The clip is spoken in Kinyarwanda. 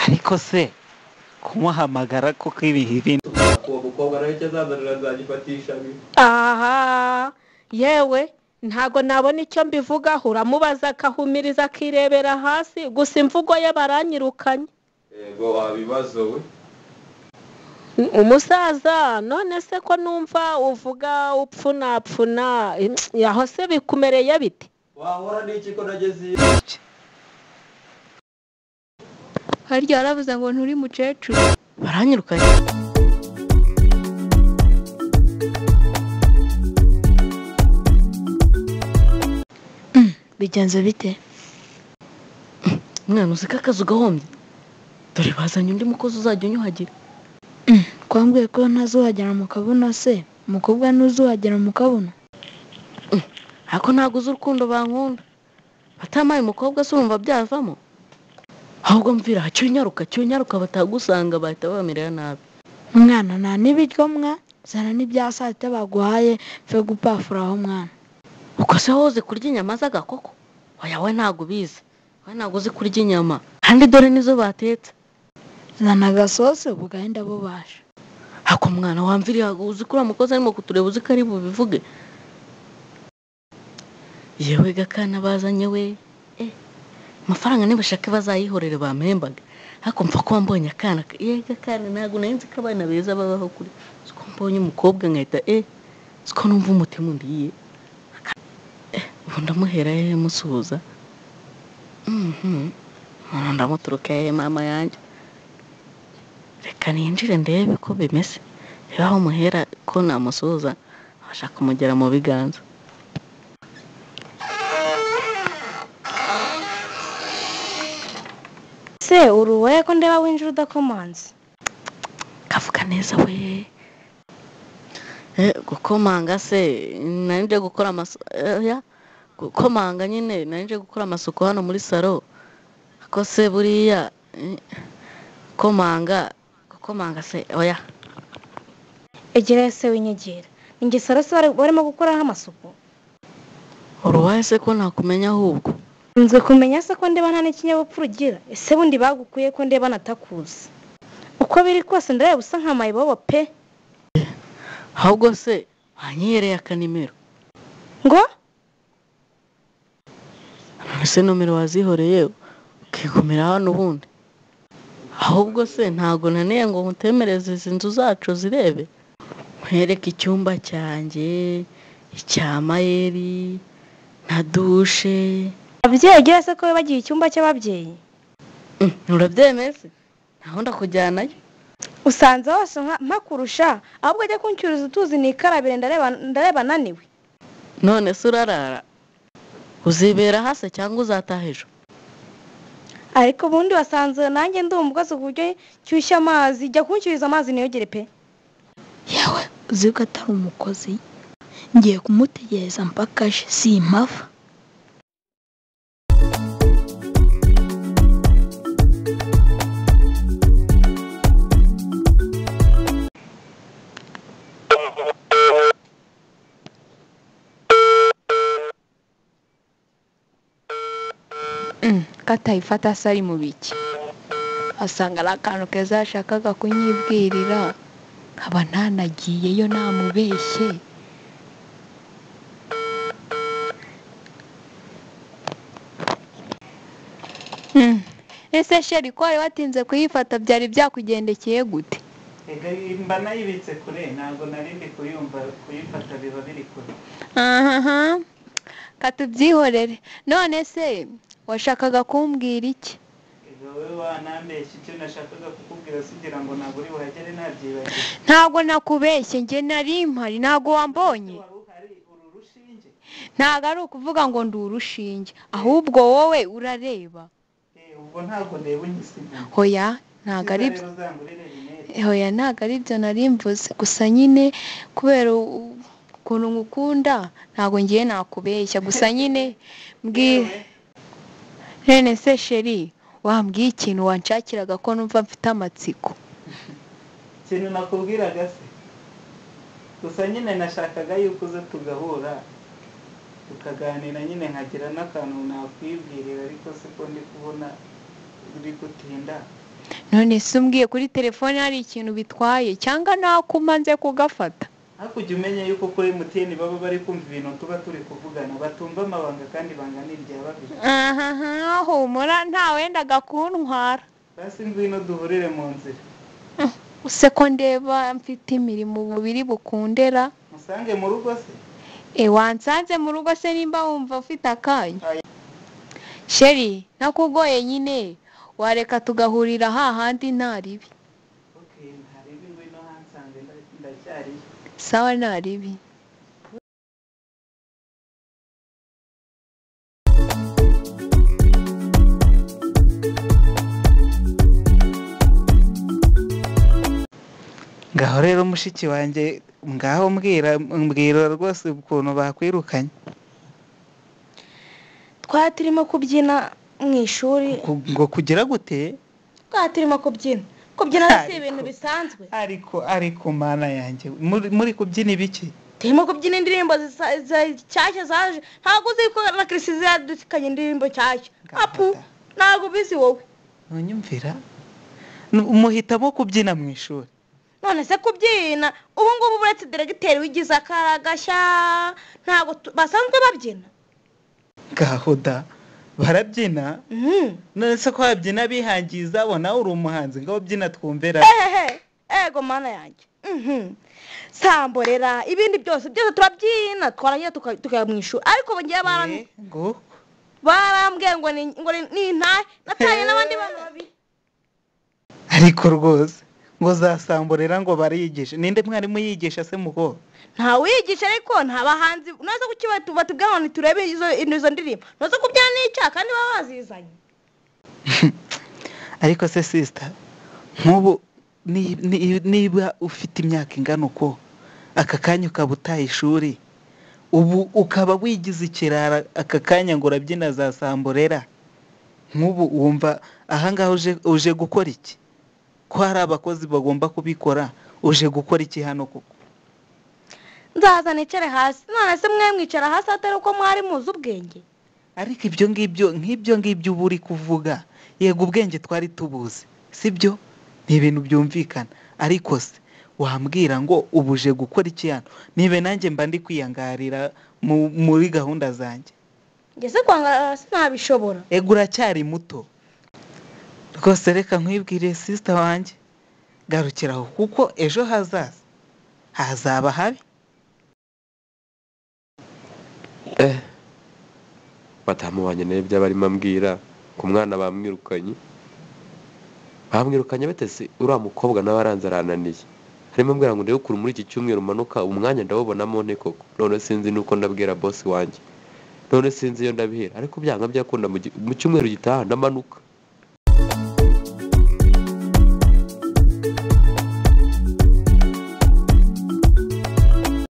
Ariko se kumuhamagara kuko ibihe ibindi Uwo mukobwa nawe icyo azazanira nzagifatisha abiri. Aha yewe, ntago nabona icyo mbivugaho. Uramubaza akahumiriza akirebera hasi, gusa imvugo ye baranyirukanye. Yego, wabibazo we. Umusaza, none se ko numva uvuga upfunapfuna, aho se bikumereye bite? Wahora n'iki ko nageze iyo? Harya waravuze ngo nturi mukecuru. Baranyirukanye. Bigenze bite? Mwana, uzi ko akazi ugahombye? Dore bazanye undi mukozi uzajya unyuhagira. Twambwiye ko ntazuhagera mu kabuno se? Umukobwa ntuzuhagera mu kabuno? Ariko ntabwo uzi urukundo bankunda. Batamaye umukobwa se urumva byavamo? Ahubwo mvira, cyunyaruka cyunyaruka batagusanga bahita bamerera nabi. Mwana, nta n'ibiryo mwa, zana n'ibya saa sita baguhaye mfe gupafuraho mwana. Ubwo se wowe uzi kurya inyama z'agakoko? Oya, we ntabwo ubizi. We ntabwo uzi kurya inyama. Kandi dore nizo batetse. Zana agasosi ubugari ndabubasha. Ako mwana wamviriye, uzi ko uriya mukozi arimo kutureba, uzi ko ari bubivuge? Yewe gakana bazanye we. Amafaranga nibashake bazayihorere bampembaga. Ariko mva ko mbonye akana, ye gakana ntabwo nari nzi ko abana beza babaho kuri. Uzi ko mbonye umukobwa nkahita uzi ko numva umutima undiye. Ubu ndamuhera hehe musuhuza? Umuntu ndamuturuka hehe mama yanjye? Reka ninjire ndebe ko bimeze. Reba aho muhera ko namusuhuza, abasha kumugera mu biganza. Se uruwaye ko ndeba winjira udakomanze? Kavuga neza we. Gukomanga se nari nje gukora ya gukomanga nyine nari nje gukora amasuku hano muri salo. Ko se buriya komanga gukomanga se oya. Egera se winyegera. Ninjye salo se barimo gukoraho amasuku. Uruwaye se ko nakumenya ahubwo? Nze kumenya se ko ndeba nta n'ikinyabupfura ugira. Ese bundi bagukuye ko ndeba natakuzi? Uko biri kose ndareba usa nka mayibobo pe. Ahubwo se wanyereye akanimero? Ngo? Ese nomero wazihoreye ukigumira hano ubundi? Ahubwo se ntago naneye ngo nkutemereze izi nzu zacu zirebe? Nkwereke icyumba cyanjye, icya Mayeri na dushe. Ababyeyi ugira se ko bagiye icyumba cy'ababyeyi? Urabyemeye se? Ntaho ndakujyanayo. Usanze hose mpakurusha, ahubwo ajya kuncyuriza utuzi nikarabire ndareba naniwe. None se urarara? Uzibera hasi cyangwa uzataha ejo? Ariko ubundi wasanze nanjye ndi umugozi ku buryo nshyushya amazi, jya kuncyuriza amazi niyogere pe. Yewe, uzi ko atari umukozi? Ngiye kumutegereza mpaka aje, simpava. Katayifata se ari mu biki? Asanga ari akantu keza yashakaga kunyibwirira, nkaba ntanagiyeyo namubeshye. Ese sheri ko wari watinze kuyifata byari byakugendekeye gute? Ega mba nayibitse kure, ntabwo nari ndi kuyumva, kuyifata biba biri kure. Aha, katubyihorere. None se washakaga kumbwira iki? Ega wowe wanambeshye, icyo nashakaga kukubwira sugira ngo ntabwo uri buhagere nabyibagiwe. Ntabwo nakubeshye, njye nari mpari, ntabwo wambonye. Wari uhari uru rushinge? Ntabwo ari ukuvuga ngo ndi urushinge, ahubwo wowe urareba. Ubwo ntabwo ndeba unyisiga. Hoya, ntabwo ari byo. Hoya, ntabwo ari byo nari mvuze. Gusa nyine kubera ukuntu ngukunda ntabwo ngiye nakubeshya. Gusa nyine mbwira. None se sheri, wambwiye ikintu wanshakiraga ko numva mfite amatsiko? Ikintu nakubwiraga se? Gusa nyine nashakaga yuko uza tugahura tukaganira nyine nkagira n'akantu nakwibwirira, ariko se ko ndi kubona uri gutinda. None se umbwiye kuri telefone hari ikintu bitwaye cyangwa nakuma nze kugafata? Ariko ujya umenya yuko kuri MTN baba bari kumva ibintu tuba turi kuvugana, batumva amabanga kandi ibanga ni irya babiri. Aha, humura nta wendaga kuntwara. Basi ngwino duhurire mu nzira. Use ko ndeba mfite imirimo umubiri bukundera. Musange mu rugo se? Wansanze mu rugo se nimba wumva ufite akanya? Aya. Sheri, nakugoye nyine, wareka tugahurira hahandi nta ribi. Okay, nta ribi, ngwino hansange ndacyariyo. Sawa nta ribi. Ngaho rero mushiki wanjye, ngaho mbwira rwose ukuntu bakwirukanye. Twari turimo kubyina mu ishuri. Ngo kugira gute? Twari turimo kubyina. Kubyina si ibintu bisanzwe. Ariko mana yanjye, muri kubyina ibiki? Turimo kubyina indirimbo nshyashya zaje. Ntabwo uzi ko na Chris yadukanye indirimbo nshyashya. Apu, ntabwo ubizi wowe. Ntunyumvira? Muhitamo kubyina mu ishuri. None se kubyina ubu ngubu uretse diregiteri wigize akaragashya ntabwo basanzwe babyina. Ngaho da, barabyina? None se ko babyina bihangiza, bo nawe uri umuhanzi, ngaho byina twumvera. Ehehe, ego mana yanjye. Samborera ibindi byose byose turabyina, twarangira tukajya mu ishuri. Ariko ngiye barambwiye ngo ni intahe, nataye n'abandi bana babiri. Ariko rwose ngo zasamborera ngo bariyigisha. Ninde mwarimu yigisha se muko? Nta wiyigisha ariko nta bahanzi. Naza kuki batubwira ngo turebe izo ndirimbo. Naza kubyina n'icyaha kandi baba bazizanye. Ariko se sister, nk'ubu niba ufite imyaka ingana uko, aka kanya ukaba utaye ishuri, ubu ukaba wigize ikirara aka kanya ngo urabyina za samborera, nk'ubu wumva aha ngaha uje gukora iki? Ko hari abakozi bagomba kubikora, uje gukora iki hano koko? Nzaza nicare hasi. None se mwe mwicara hasi atari uko mwari muzi ubwenge? Ariko ibyo ngibyo nk'ibyo ngibyo uba uri kuvuga, yego ubwenge twari tubuzi, sibyo? Ni ibintu byumvikana. Ariko se wambwira ngo ubuje gukora iki hano? Nibe nanjye mba ndi kwiyangarira muri gahunda zanjye. Njye se kwangara sinabishobora. Ego uracyari muto. Rwose reka nkwibwire sister wanjye, garukiraho kuko ejo hazaza hazaba habi. Batamu wanjye nawe by'abarimo ambwira ku mwana bamwirukanye. Bamwirukanye batese uriya mukobwa nawe aranze arananiye. Harimo ambwira ngo ndebe ukuntu muri iki cyumweru umanuka umwanya ndawubonamo nte koko. None sinzi nuko ndabwira boss wanjye. None sinzi iyo ndabihera, ariko byanga byakunda mu cyumweru gitaha ndamanuka.